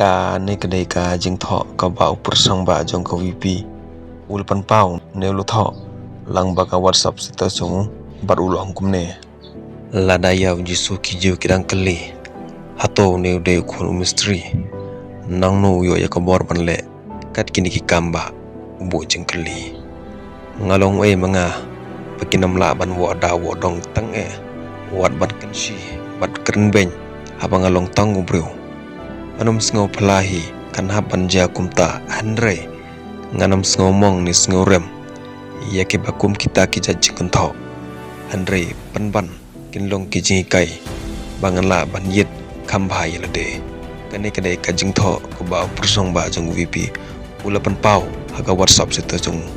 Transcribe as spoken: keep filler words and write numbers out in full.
Kane ka dei ka jingthoh kaba u pyrshang ba jong ka VP u la pynpaw ne u la thoh lang ba ka WhatsApp status jong u bad u la ong kumne. Lada ïa u Jisu ki Jiw ki dang kylli, hato une u dei u khun u mistri? Nangno u ïoh ïa ka bor ban leh kat kine ki kam ba u buh jingkylli? Nga long ei ma nga ba kin ym lah ban wad da wad dong tang eh, wat ban kynshi bad kren beiñ haba nga long tang u briew. Ngan ym sngew phylla hi kan hap ban jia kumta, hynrei ngan ym sngew mong ne sngew rem ïa kiba kum kita ki jait jingkynthoh. Hynrei pynban kin long ki jinghikai ba ngan lah ban ïit kham bha ïa lade. Kane ka dei ka jingthoh kaba u pyrshang ba jong u VP u la pynpaw ha ka WhatsApp status jong u.